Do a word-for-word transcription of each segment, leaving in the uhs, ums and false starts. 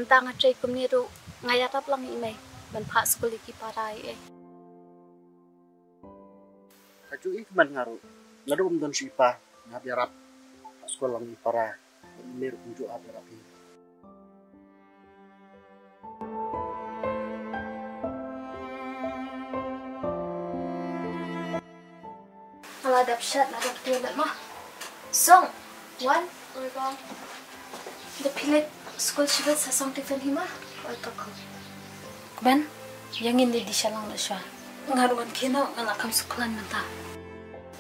Tang ha trei kumne ruh nga ïarap lang ïa i mei ban phah skul ïa ki para ïa i. Ka ju i kmen nga ruh. Lada um don shu i pa nga hap ïarap phah skul lang i para. Mir kumjuh ap ïarap hi. Ala dap shat na dap tu lat ma. Song. Wan. Oi bang. Da phi leit skul shibit sa song tiffin hi ma. Oi pa ko. Kmen, ïa ngin di di shalang da shwa. Nga ruh ngan khie noh, nga la kham suklan mynta.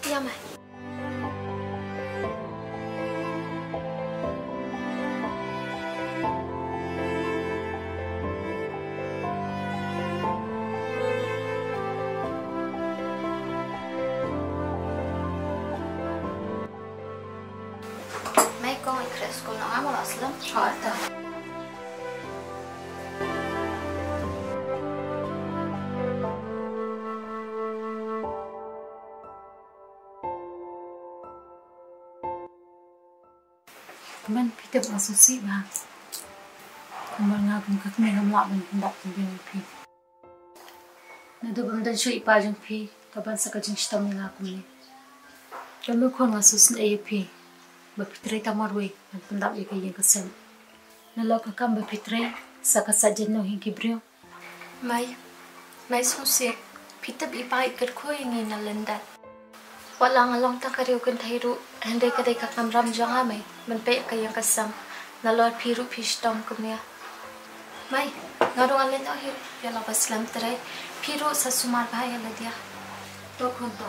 Ïa ma. Mei kong, i khreh skul na nga, mo la slem. Ha ta. Kmen, phi tip nga sngewsih bha. Kumba nga kum ka kmie ngam lah ban pyndap pynbiang ïa phi. Naduh bym don shuh i pa jong phi, ka ban sa ka jingshitom ïa nga kumne. Ka mut khun nga sngewsih ïa phi ba phi trei tang marwei ban pyndap ïa ka ïing ka sem. Nalor ka kam ba phi trei sa ka sah jingno hi ki briew. Mei, mei sngewsih, phi tip i pa i kyrkhu ïa ngi na lyndet. Wat la nga long tang ka riew kynthei ruh, hynrei ka dei ka kamram jong nga mei ban peit ka ïing ka sem. Nalor phi ruh phi shitom kumne. Mei, nga ruh ngan leit noh hi, ïa la ba slem trei. Phi ruh sa sumar bha ïa lade. To khun to.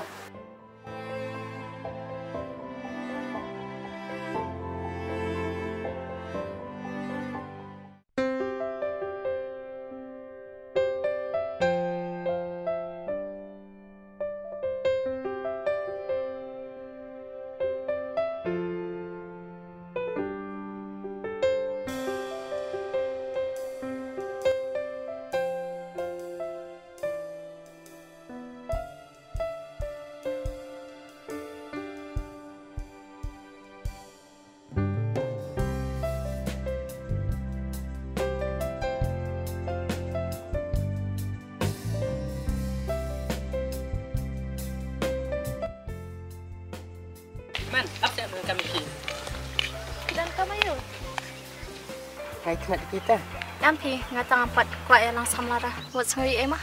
Man, ap siap donkam ïa phi. Phi donkam aïu? Hai khnat kita. Em phi, nga tang pat kwah ïalang samla da. Wat sngew ei ma.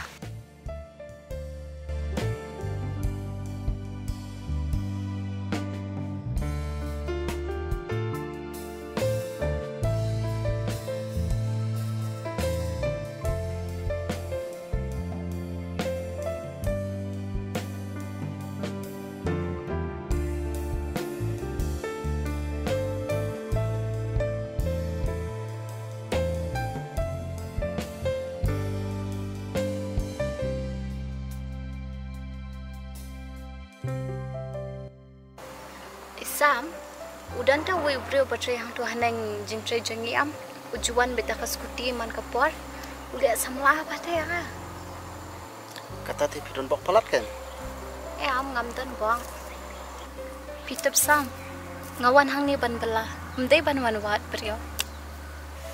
I Sam, u don ta uwei u briew ba trei hangto haneng jingtrei jong ngi em, u ju wan beit da ka scooty man ka por, u leh samla bha te ïa nga. Kata te phi don bok palat kan? Em, ngam don bok. Phi tip Sam, nga wan hangne ban bylla, ym dei ban wan wad briew.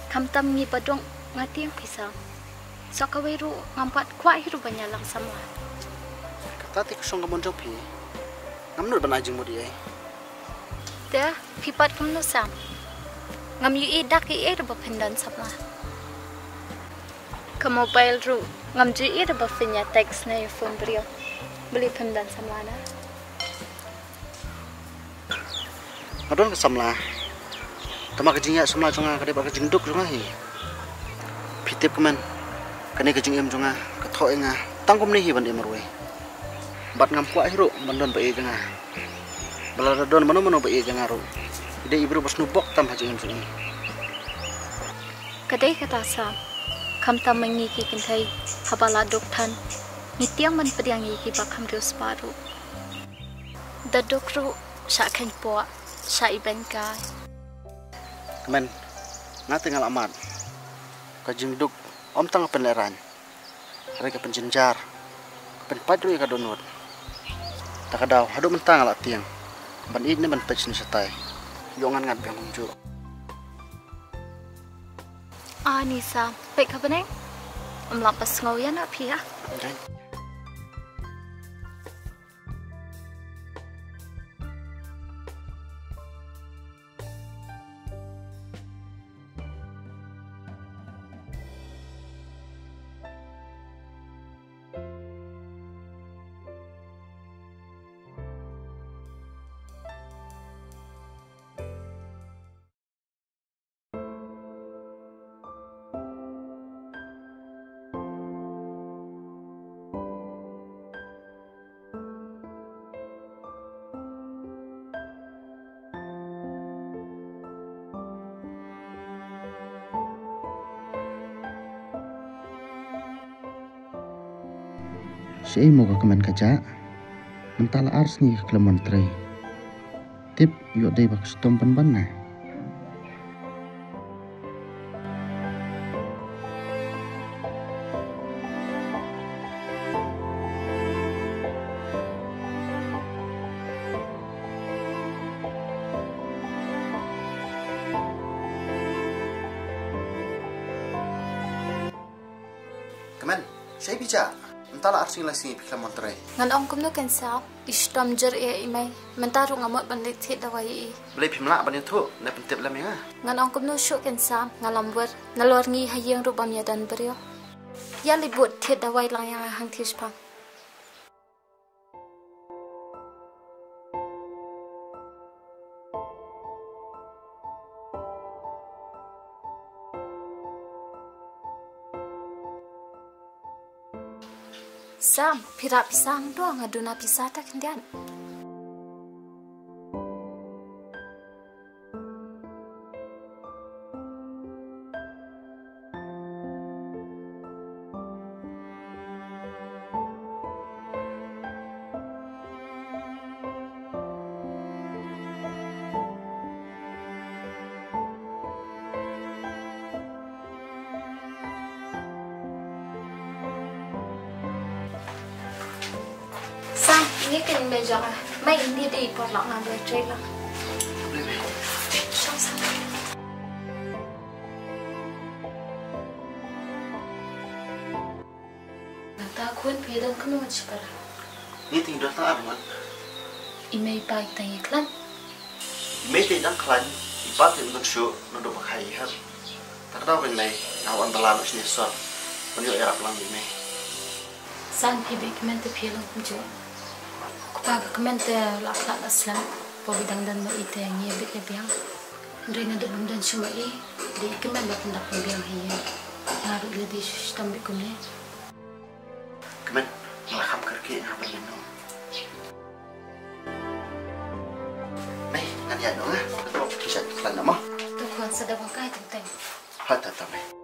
Khamtam ngi ba duk nga tieng phi Sam. Sa kawei ruh ngam pat kwah hi ruh ban ïalang samla. Kata te ka shong ka mon jong phi. Ngam nud ban ai jingmut ïa ei. Te phi pat kumno Sam? Ngam ïohi dak ïa ei ruh ba phin don samla. Ka mobile ruh ngam ju ïohi ruh ba phin ïa text ne ïa phone briew. Balei phin don samla na? Nga don ka samla. Tangba ka jingïaid samla jong nga ka dei bad ka jingduk jong nga hi. Phi tip kumne, kane ka jingim jong nga ka thoh ïa nga tang kumne hi ban im marwei. Bad ngam kwah hi ruh ban don ba ïeit ïa nga. Ba lada don mano mano ba ïeit ïa nga ruh, i dei i briew ba snu bok tam ha jingim jong ngi. Ka dei kata Sam, khamtam ma ngi ki kynthei haba la duk than ngi tieng ban pdiang ïa kiba kham riewspah ruh. Da duk ruh shah kheiñpoh, shah ibeiñ kai. Kmen, nga te nga la mad. Ka jingduk ym tang ka pynlehraiñ, hynrei ka pynjynjar, ka pynpait ruh ïa ka dohnud. Ta ka daw haduh mynta nga la tieng ban ïeit ne ban peit shane shatai. Ïoh ngan ngat biang kumjuh. Ani Sam, peit ka bneng. Ym lah ba sngew ïa na phi ha. Shaei mo ka kmen ka jah. Mynta la ar sngi ka khlem wan trei. Tip ïoh dei ba ka shitom ban ban na. Kmen, shaei phi jah? Mynta la ar sngi lai sngi phi khlem wan trei. Ngan ong kumno Ken Sam, i shitom jur ïa i mei. Mynta ruh nga mut ban leit thied dawai ïa i. Balei phim lah ban ïathuh ne pyntip lem ïa nga? Ngan ong kumno shuh Ken Sam, nga lam wer. Nalor ngi ha ïing ruh bym ïadon briew. Ïa leit bud thied dawai lang ïa nga hangtei shaphang. Sam, phi rah pisa hangto, nga duna pisa ta khyndiat. Sam, ini kan meja lah. Mai ini di porlak ngambil tray lah. Shong Sam. Nangta khun phi don kumno shipara? Ni ting don ta arman. I mei i pa i tang i klan. I mei te dang khlaiñ, i pa te ym don shuh, naduh ba kha ïa i hep. Te ka daw kane nga wan da lad noh shane sor ban ïoh ïarap lang ïa i mei. San phi bit kmen te phi long kumjuh. U kpa ka kmen te la khlad la slem, poi dang don ma i te ngi bit ïa biang. Hynrei naduh bym don shuh ma i, dei i kmen ba pyndap pynbiang ha ïing. Nga ruh lada shu shitom bit kumne. Kmen, nga la kham kyrkieh nga ban lyngngoh. Mei, ngan ïaid noh nga. Ka dei ba phi shait khlaiñ noh mo. To khun, sa da ba kai teng teng. Ha, ta ta mei.